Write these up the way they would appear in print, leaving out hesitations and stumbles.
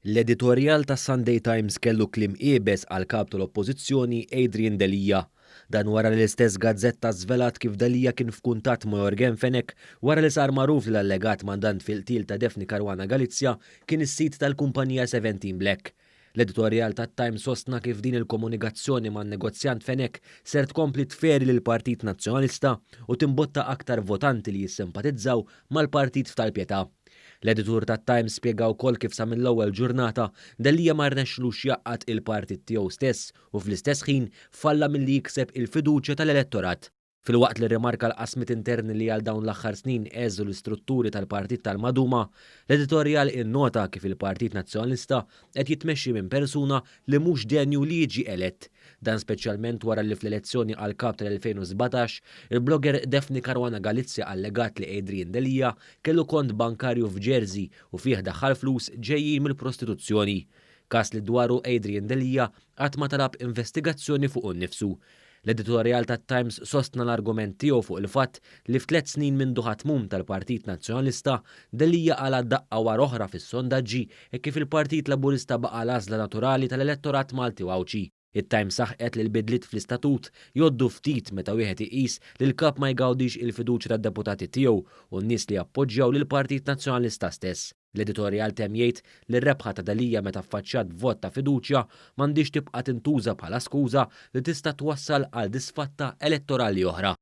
L-editorjal tas-Sunday Times kellu kliem iebes għall-Kap tal-Oppożizzjoni Adrian Delia. Dan wara li l-istess gazzetta żvelat kif Delia kien f'kuntatt ma' Yorgen Fenech wara li sar magħruf li l-allegat mandant fil-qtil ta' Daphne Caruana Galizia kien is-sid tal-kumpanija Seventeen Black. L-editorjal tat-Times sostna kif din il-komunikazzjoni man-negozjant Fenech ser tkompli tferi lill-Partit Nazzjonalista u timbotta aktar votanti li jissimpatizzaw mal-partit f'tal-Pietà. L-editur tat-Times spjega wkoll kif sa mill-ewwel ġurnata, Delia ma rnexxilux jgħaqqad il-partit tiegħu stess u fl-istess ħin falla milli jikseb il-fiduċja tal-elettorat. Filwaqt li rrimarka l-qasmiet interni li għal dawn l-aħħar snin għeżżu l-istrutturi tal-partit tal-maduma, l-editorjal innota kif il-Partit Nazzjonalista qed jitmexxi minn persuna li mhux denju li jiġi elett. Dan speċjalment wara li fl-elezzjoni għall-Kap tal-2017, il-blogger Daphne Caruana Galizia allegat li Adrian Delia kellu kont bankarju f'Jersey u fih daħħal flus ġejjin mill-prostituzzjoni. Każ li dwaru Adrian Delia qatt ma talab investigazzjoni fuqu nnifsu. L-editorjal tat-Times sostna l-argument tiegħu fuq il-fatt li f'tliet snin mindu ħa tmum tal-Partit Nazzjonalista, Delia qala' daqqa wara oħra fis-sondaġġi hekk kif il-Partit Laburista baqa' l-għażla naturali tal-elettorat Malti u Għawdxi. It-Times saħqet li l-bidliet fl-istatut jgħoddu ftit meta wieħed iqis li l-Kap ma jgawdix il-fiduċja tad-deputati tiegħu u n-nies li jappoġġjaw lill-Partit Nazzjonalista stess. L-editorjal temm jgħid li r-rebħa ta' Delia meta ffaċċjat b'vot ta' fiduċja m'għandhiex tibqa' tintuża bħala skuża li tista' twassal għal disfatta elettorali oħra.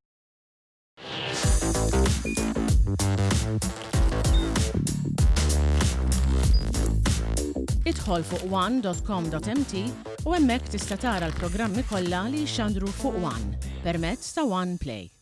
Idħol fuq one.com.mt u hemmhekk tista' tara l-programmi kollha li jixxandru fuq One permezz ta' One Play.